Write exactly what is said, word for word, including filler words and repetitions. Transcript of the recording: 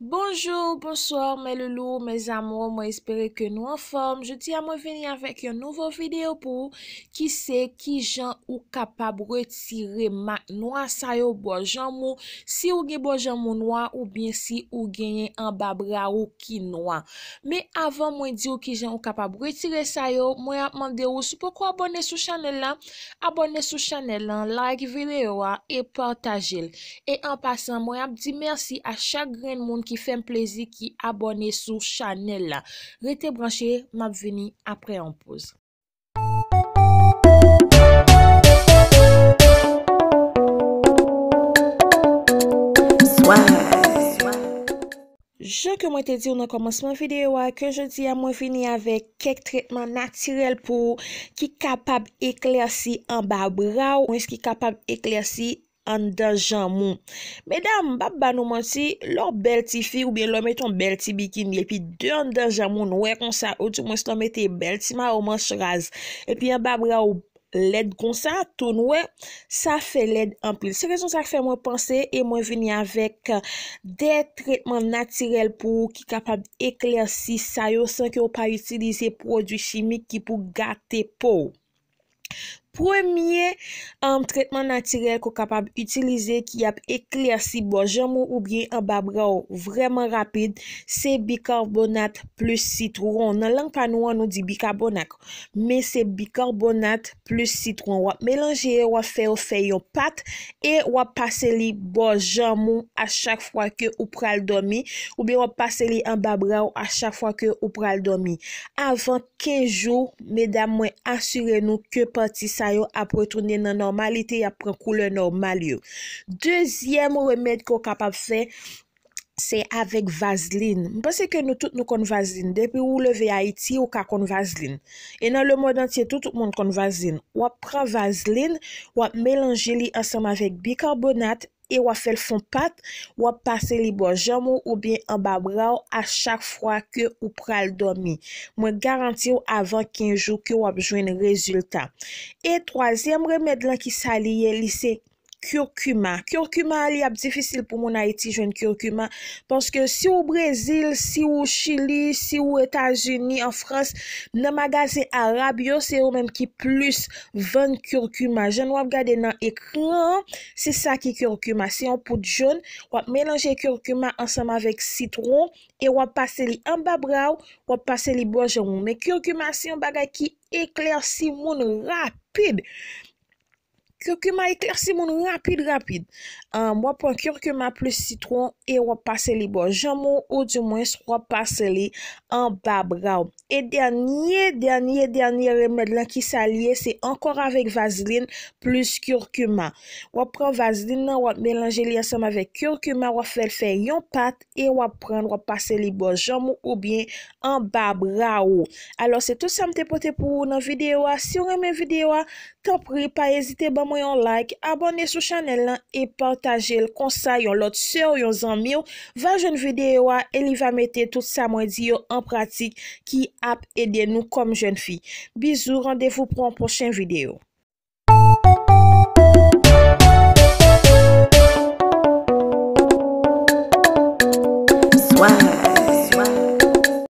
Bonjou, bonswa, mes loulous, mes amours, mwen espere ke nou anfòm. Jodi a mwen vini avèk yon nouvo videyo pou ou ki se kijan ou kapab retire mak nwa sa yo bò janm ou, si ou gen bò janm ou nwa oubyen si ou genyen anba bra ou ki nwa. Men avan mwen di w kijan ou kapab retire sa yo, mwen ap mande w si w poko abòne sou chanèl la, abòne sou chanèl lan, like videyo a e pataje l. E an pasan, mwen ap di mèsi a chak grenn moun ki fè m plezi, ki abòne sou chanèl la. Rete branche, m ap vini apre yon poz. Jan ke mwen te di w nan kòmansman videyo a, ke jodi a mwen vini avèk kèk tretman natirèl pou ou ki kapab eklèsi anba bra w, mwen ki kapab eklèsi anndan janm ou. Medam, m p ap ba nou manti, lè w bèl tifi oubyen lè w mete yon bèl ti bikini epi de anndan janm ou nwè konsa, oudimwens lè w mete bèl ti mayo manch raz, epi anba bra w lèd konsa, tou nwè, sa fè lèd anpil. Se rezon sa k fè mwen panse e mwen vini avèk de tretman natirèl pou ou ki kapab eklèsi sa yo san ke w pa itilize pwodui chimik ki pou gate po w. Premye, um, tretman natirèl ke w kapab itilize ki ap eklèsi bò janm ou oubyen anba bra w vrèman rapid, se bikarbonat plis sitwon. Nan lang pa nou an, nou di bikabonat. Men se bikarbonat plis sitwon. W ap melanje yo, w ap fè yo fè yon pat e w ap pase li bò janm ou a chak fwa ke ou pral dòmi, oubyen w ap pase li anba bra w a chak fwa ke ou pral dòmi. Avan kenz jou, medam, mwen asire nou ke pati sa yo ap retounen nan nòmalite, y ap pran koulè nòmal yo. Dezyèm remèd ke w kapab fè, se avèk vazlin. M panse ke nou tout nou konn vazlin. Depi ou leve Ayiti, ou ka konn vazlin. E nan lemonn antye tou, tout moun konn vazlin. W ap pran vazlin, w ap melanje li ansanm avèk bikarbonat e w ap fè l fon pat, w ap pase li bò janm ou oubyen anba bra w a chak fwa ke ou pral dòmi. Mwen garanti w avan kenz jou ke w ap jwenn rezilta. E twazyèm remèd lan ki sa li ye, li se curcuma. Curcuma, li ap difisil pou moun Ayiti jwenn curcuma, paske si w Brezil, si w Chili, si w Etazini, an Frans, nan magazen arab yo, se yo menm ki plis vann curcuma. Jan nou ap gade nan ekran an, se sa ki curcuma. Se yon poud jòn, w ap melanje curcuma ansanm avèk sitwon e w ap pase li anba bra w, w ap pase li bò janm ou. Men curcuma se yon bagay ki eklèsi moun rapid. Curcuma eklèsi moun rapid, rapid. Ahn, w ap pran curcuma plis sitwon e w ap pase li bò janm ou, oudimwens w ap pase li anba bra w. E dènye, dènye, dènye remèd lan, ki sa l ye? Se ankò avèk vazlin plis curcuma. W ap pran vazlin nan, w ap melanje li ansanm avèk curcuma, w ap fè l fè yon pat e w ap pran, w ap pase li bò janm ou oubyen anba bra ou. Alò, se tout sa m te pote pou ou nan videyo a. Si w renmen videyo a, tanpri, pa ezite ban mwen yon like, abòne sou chanèl lan e pataje l. Konsa, yon lòt sè w, yon zanmi w va jwenn videyo a e li va mete tout sa mwen di yo an pratik ki ap ede nou kòm jèn fi. Bizou, randevou pou yon pwochen videyo.